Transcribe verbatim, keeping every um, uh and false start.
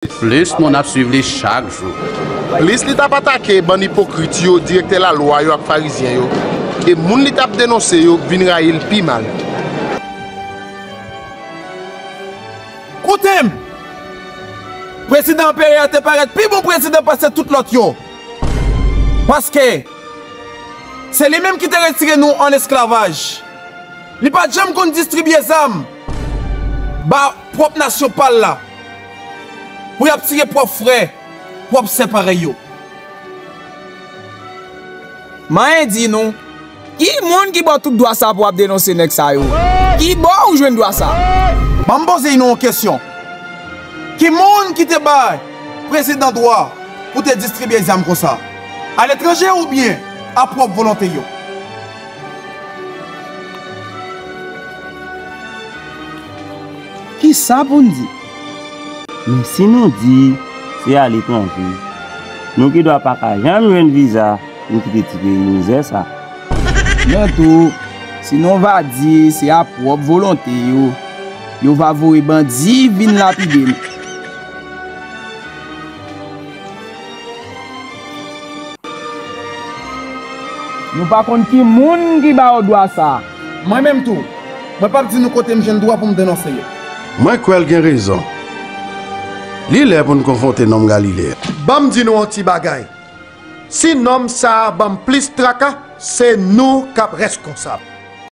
Plis moun ap swiv li chak jou. Plis li t ap atake bann ipokrit yo, direktè lalwa yo ak farizyen yo, e moun li t ap denonse yo vin rayi l pi mal. Koute m! Prezidan Peré a te parèt pi bon prezidan pase tout lòt yo. Paske se li menm ki te retire nou an esklavaj. Li pa t janm konn distribye zam ba pwòp nasyon pa l la pou y ap tiye pwòp frè, pwòp sè parèy yo. M anyen di nou, ki moun ki ba w tout dwa sa pou w ap denonse nèg sa yo? Ki bò ou jwenn dwa sa? Ban m poze nou yon kesyon. Ki moun ki te bay prezidan dwa pou te distribye zam konsa? Aletranje oubyen a pwòp volonte yo? Kisa pou n di? Men si nou di se aletranje, nou gendwa pa ka janm jwenn viza pou n kite ti peyi mizè sa. Men tou, si nou va di se a pwòp volonte yo, yo va voye bandi vin lapide nou. Nou pa konn ki moun ki ba yo dwa sa. Mwen menm tou, mwen p ap di nou kote m jwenn dwa pou m denonse yo. Mwen kwè l gen rezon. Li lè pou n konfwonte nonm Galile a. Ban m di nou yon ti bagay. Si nonm sa a ban m plis traka, se nou k ap reskonsab.